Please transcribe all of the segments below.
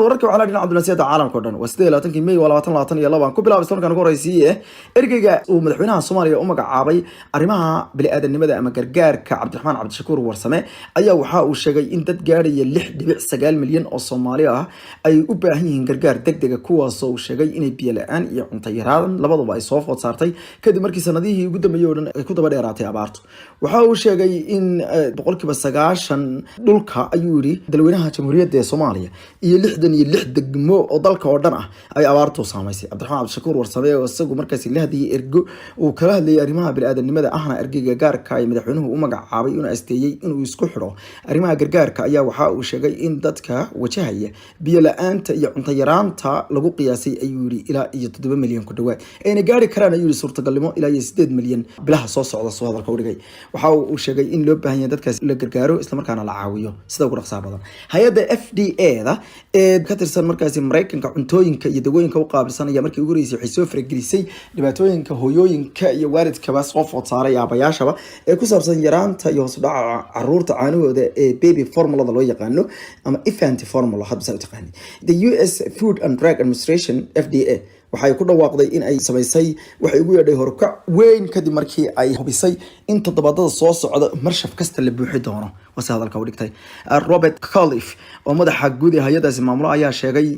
Wararka waxaa la dhinaca diblomaasiyadda caalamka o dhan. Waa 28-kii May, waa 2022. Aan ku bilaabay isla markaan ugu horeysiiye ergeyga uu madaxweynaha Soomaaliya u magacaabay arrimaha bini'aadanimada ama gargaarka, Cabdiraxmaan Cabdishakuur Warsame, ayaa waxa uu sheegay in dad gaadhaya 6.9 milyan oo Soomaali ah ay u baahan yihiin gargaar degdega, kuwaasoo uu sheegay inay biyo la-aan iyo cunto yaraan labaduba ay soo food saartay kadib markii sanadihii ugu dambeeyey oo dhan ay ku daba dheeraatay abaartu. Waxa uu sheegay in 90% dhulka, ayuu yidhi, dalweynaha Jamhuuriyadda ee Soomaaliya iyo 66 degmo oo dalka oo dhan ah ay abaartu saamaysay. Cabdiraxmaan Cabdishakuur Warsame, oo isagu markaasi la hadlayay ergo uu kala hadlayay arrimaha bini'aadanimada, ahna ergeyga gaarka ay madaxweynuhu u magacaabay inuu asteeyey inuu isku xidho arrimaha gargaarka, ayaa waxa uu sheegay in dadka wajahaya biyo la-aanta iyo cunto yaraanta lagu qiyaasay, ayuu yidhi, ilaa iyo 7 milyan ku dhawaad, ayna gaari karaan, ayuu yidhi, suurtagalnimo ilaa iyo 8 milyan bilaha soo socda. Soo hadalka u dhigay, waxa uu sheegay in loo baahan yahay dadkaas la gargaaro, islamarkaana la caawiyo sida ugu dhaqsaha badan. Hay-adda FDA da ee ka tirsan markaasi Maraykanka cuntooyinka iyo dawooyinka u qaabilsan ayaa markii ugu horeysay waxay soo faragelisay dhibaatooyinka hooyooyinka iyo waalidkaba soo food saaray, aabayaashaba, ee ku saabsan yaraanta iyo hoos u dhaca caruurta caanahooda ee baby formulada loo yaqaano ama infant formula hadba saa u taqaani. The US Food and Drug Administration, FDA, waxay ku dhawaaqday in ay samaysay waxay ugu yeedhay horukac weyn kadib markii ay hubisay in toddobaadada soo socda marshaf kasta la buuxi doono, wase hadalka u dhigtay. Robert Califf, oo madaxa guud ee hay-adaasi maamulo, ayaa sheegay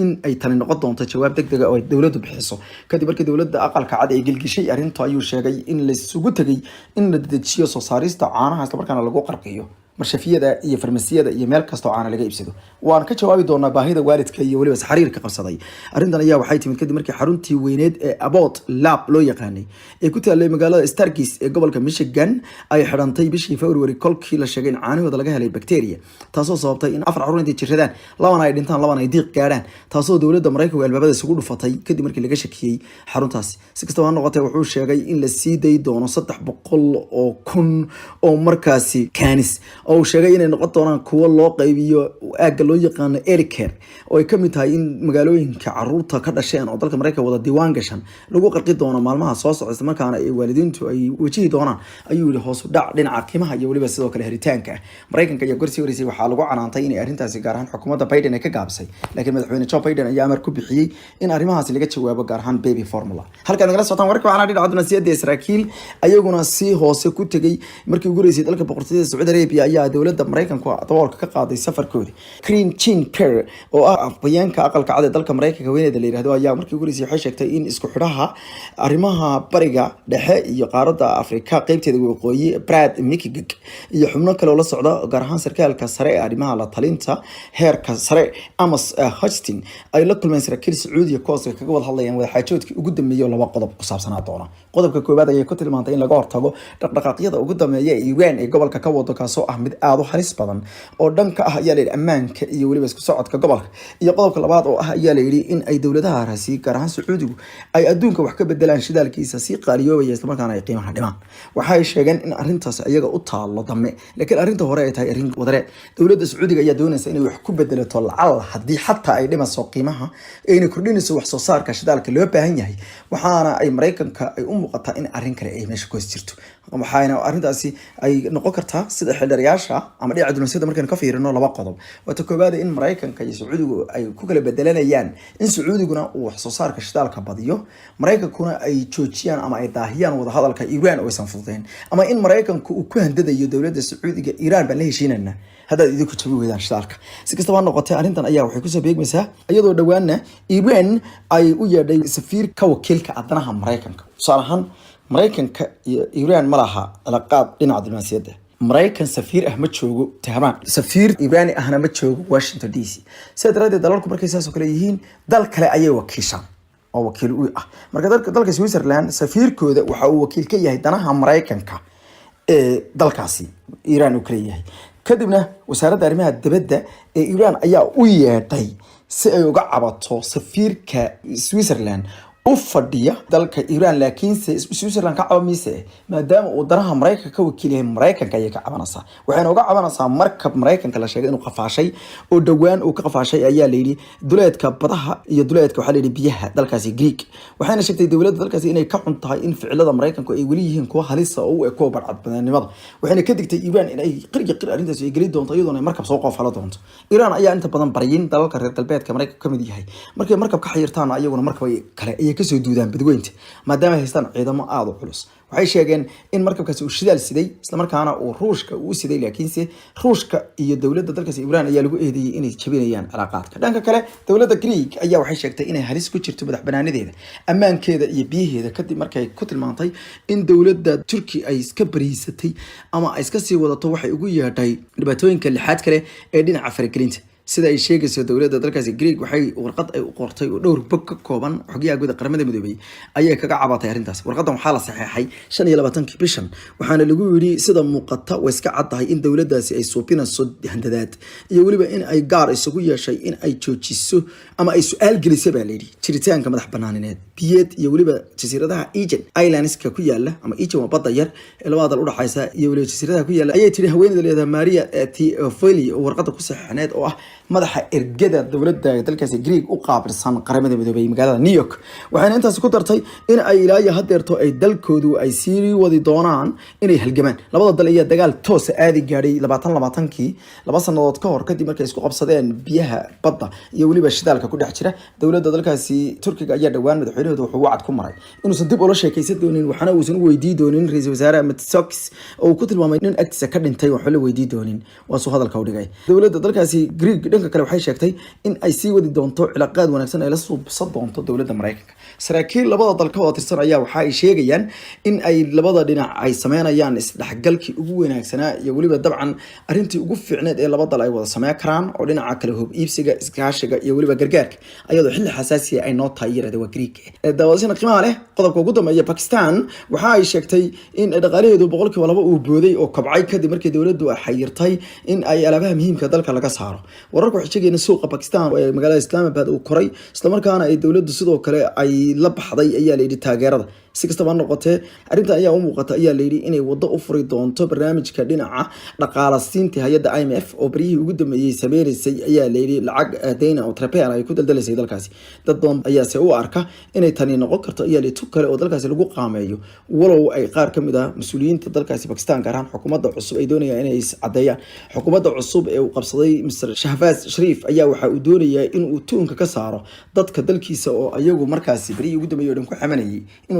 in ay tani noqon doonto jawaab degdega oo ay dowladdu bixiso kadib markii dowladda Aqalka Cad ay gelgishay arrinta. Ayuu sheegay in laisugu tegay in la dedejiyo soo saarista caanaha, islamarkaana lagu qarqiyo marshafiyada iyo farmasiyada iyo meel kastoo caana laga iibsado. Waan ka jawaabi doonaa baahida waalidka iyo weliba xariirka qabsaday. Arrintan ayaa waxay timid kadib markii xaruntii weyneed ee Abbott Lab loo yaqaanay ee ku taalay magaalada Sturgis ee gobolka Michigan ay xidhantay bishii February, kolkii la sheegay in caanahooda laga helay bacteria, taasoo sababtay in afar carruur intay jiradaan labana ay dhintaan, labana ay diiq gaadhaan, taasoo dowladda Maraykanku albaabada isugu dhufatay kadib markii laga shakiyey xaruntaasi. Si kastaba ha noqotee, wuxuu sheegay in la sii day doono 300,000 oo markaasi cans, oo uu sheegay inay noqon doonaan kuwo loo qaybiyo aagga loo yaqaano Elicare, oo ay kamid tahay in magaalooyinka caruurta ka dhasheen oo dalka Maraykanka wada diiwaan gashan lagu qarqi doono maalmaha soo socda, isla markaana ay waalidiintu ay wajihi doonaan, ayuu yihi, hoos u dhac dhinaca qiimaha iyo weliba sidoo kale helitaanka. Maraykanka ayaa gorsii horeysay waxaa lagu canaantay inay arrintaasi, gaar ahaan xukuumadda Biden, ay ka gaabisay, laakiin madaxweyne Joe Biden ayaa amar ku bixiyey in arrimahaasi laga jawaabo, gaar ahaan baby formula. Halkaad nagala socotaan warka waxaana dhinaca diblomaasiyadda. Saraakiil ayaguna si hoose ku tegay markii ugu horeysay dalka Boqortooyada Sacuudi Arabia ayaa dowladda Maraykanku daboolka ka qaaday safarkoodi. Karine Jean Pierre, oo ah afhayeenka Aqalka Cad ee dalka Maraykanka haweeneyda la yirahdo, ayaa markii ugu horeysay waxay sheegtay in isku xidhaha arrimaha Bariga Dhexe iyo qaaradda Afrika qeybteeda waqooyi, Brad McGurk, iyo xubno kale oo la socda, gaar ahaan sarkaalka sare ee arrimaha la talinta heerka sare, Amos Hochstein, ay la kulmeen saraakiil Sacuudiya, kuwaas ay kaga wada hadlayaan wadaxaajoodkii ugu dambeeyay oo laba qodob ku saabsanaa doona. Qodobka koowaad ayay ku tilmaantay in laga hortago dhaqdhaqaaqyada ugu dambeeya ee Iran ee gobolka ka wado, kaasoo ah mid aada u halis badan oo dhanka ah, ayaa layidhi, ammaanka iyo weliba isku socodka gobolka, iyo qodobka labaad oo ah, ayaa layidhi, in ay dowladaha raasi, gaar ahaan Sacuudigu, ay adduunka wax ka bedelaan shidaalkiisa sii qaaliyoobaya, islamarkaana ay qiimaha dhimaan. Waxay sheegeen in arrintaas iyaga u taalo dame, laakiin arrinta hore ay tahay arrin wadareed. Dowladda Sacuudiga ayaa doonaysa inay wax ku bedelato lacal haddii xataa ay dhimayso qiimaha ayna kordhinayso wax soo saarka shidaalka loo baahan yahay. Waxaana ay Maraykanka ay u muuqataa in arrin kale ay meesha ku hoos jirto, waxaana arrintaasi ay noqon kartaa, sida xildhirayaasha ama dhinaca diblomaasiyadda markaynu ka fiirino, laba qodob. Waata koowaad, in Maraykanka iyo Sacuudigu ay ku kala bedelanayaan in Sacuudiguna uu wax soo saarka shidaalka badiyo, Maraykankuna ay joojiyaan ama ay daahiyaan wadahadalka Iiraan oo aysan fududeyn, ama in Maraykanku uu ku handadayo dowladda Sacuudiga: "Iiraan baan la heshiinayna haddaad idinku jabi weydaan shidaalka." Si kastaba ha noqotee, arrintan ayaa waxay kusoo beegmaysaa iyadoo dhowaana Iiraan ay u yeedhay safiir ka wakiilka adanaha Maraykanka. Tusaale ahaan, Maraykanka iyo Iiraan ma laha cilaaqaad dhinaca diblomaasiyadda. Maraykan safiir ah ma joogo Tehraan, safiir Iiraani ahna ma joogo Washington DC. Sidaa daraadeed, dalalku markay saas oo kale yihiin, dal kale ayay wakiishaan oo wakiil u ah. Marka dalka Switzerland safiirkooda waxa uu wakiil ka yahay danaha Maraykanka ee dalkaasi Iiraan uu kaleeyahay. Kadibna wasaaradda arrimaha dibadda ee Iiraan ayaa u yeedhay si ay uga cabato safiirka Switzerland. U fadhiya dalka Iran, laakiinse Switzerland ka caba mise, maadaama uu danaha Maraykanka ka wakiil yahay, Maraykanka ayay ka cabanaysaa. Waxayna uga cabanaysaa markab Maraykanka la sheegay inuu qafaashay oo dhowaan uu ka qafaashay, ayaa layidhi, duleedka badaha iyo duleedka, waxaa layidhi, biyaha dalkaasi Greek. Waxayna sheegtay dowladda dalkaasi inay ka xun tahay in ficilada Maraykanku ay weli yihiin kuwa halisa oo u eg kuwa barcadbadanimada. Waxayna ka digtay Iran in ay qirya qir arrintaasi ay geli doonto, iyadoona ay markab soo qoofalo doonto. Iran ayaa inta badan baryin dalalka reer galbeedka, Maraykanka kamid yahay. Markay markab ka xayirtaan, ayaguna markab kale ayay kasoo duudaan badweynta, maadaama ay haystaan ciidamo aada u culus. Waxay sheegeen in markabkaasi uu shidaal siday, islamarkaana uu Ruushka uu siday, laakiinse Ruushka iyo dowladda dalkaasi Iran ayaa lagu eedeeyey inay jabinayaan cilaaqaadka. Dhanka kale, dowladda Greek ayaa waxay sheegtay inay halis ku jirto madax banaanideeda, ammaankeeda iyo biyaheeda, kadib markay ku tilmaantay in dowladda Turki ay iska bariisatay ama ay iska sii wadato waxay ugu yeedhay dhibaatooyinka lixaad kale ee dhinaca faragelinta. Sida ay sheegayso dowladda dalkaasi Greek, waxay warqad ay u qortay oo dhowr bog ka kooban xogyaha guud Qaramada Midoobay ayay kaga cabatay arrintaas. Warqadan waxaa la saxeexay 25-kii bishan, waxaana lagu yidhi: sida muuqata, way iska caddahay in dowladdaasi ay suubinayso handadaad iyo weliba in ay gaar isugu yeeshay in ay joojiso ama ay su-aal gelisa, baa layidhi, jiritaanka madax banaanineed biyeed iyo weliba jasiiradaha Aegean Islandska ku yaala, ama Aegean waa badda yar ee labada dal udhaxaysa, iyo weliba jasiiradaha ku yaala, ayay tiri haweeneyda leedahay Maria Theofili oo warqada ku saxeexneed, oo ah madaxa ergada dowladda dalkaasi Greek u qaabilsan Qaramada Midoobay magaalada New York. Waxayna intaasi ku dartay in ay ilaa iyo hadeerto ay dalkoodu ay sii wadi doonaan inay halgamaan. Labada dal ayaa dagaal toosa aadi gaadhay 2020-kii, 2 sanadood ka hor, kadib markay isku qabsadeen biyaha badda iyo weliba shidaalka ku dhex jira. Dowladda dalkaasi Turkiga ayaa dhowaan madaxweynahooda wuxuu wacad ku maray inuusan dib ula sheekaysan doonin, waxna uusan u weydii doonin ra-iisul wasaare Mitsotakis, oo uu ku tilmaamay nin agtiisa ka dhintay, waxba la weydii doonin, waasuu hadalka u dhigay. Dowladda dalkaasi Greek dhanka kale waxay sheegtay in ay sii wadi doonto cilaaqaad wanaagsan ay la suubsan doonto dowladda Maraykanka. Saraakiil labada dal ka wada tirsan ayaa waxa ay sheegayaan in ay labada dhinac ay sameynayaan isdhexgalkii ugu wanaagsanaa iyo weliba dabcan arrintii ugu fiicneed ee laba dal ay wada sameyn karaan, oo dhinaca kale hub iibsiga, iskaashiga iyo weliba gargaarka, ayadoo xilli xasaasiya ay noo tahay, yirahda waa Greek. Daawadashana qiimaha leh, qodobka ugu dambeeya: Pakistan waxa ay sheegtay in dhaqaalaheedu 2% uu booday oo kobcay kadib markii dowladdu ay xayirtay in ay alaabaha muhiimka dalka laga saaro. Wararku waxay sheegayeen in suuqa Pakistan ee magaalada Islamabad uu koray, islamarkaana ay dowladdu sidoo kale ay la baxday, ayaa layidhi, taageerada. Si kastaba ha noqotee, arrintan ayaa u muuqata, ayaa layidhi, inay waddo u furi doonto barnaamijka dhinaca dhaqaala siinta hay-adda IMF, oo beryihii ugu dambeeyey sameynaysay, ayaa layidhi, lacag deyna oo trapel ay ku daldalaysay dalkaasi. Dad badan ayaase u arka inay tani noqon karto, ayaa layidhi, tug kale oo dalkaasi lagu qaameeyo, walow ay qaar kamid ah mas-uuliyiinta dalkaasi Pakistan, gaar ahaan xukuumadda cusub, ay doonayaan inay iscadeeyaan. Xukuumadda cusub ee uu qabsaday Mr Shahbaz Shariif ayaa waxa uu doonayaa in uu tuunka ka saaro dadka dalkiisa, oo ayagu markaasi beryihii ugu dambeeyey o dhan ku xamanayay inuu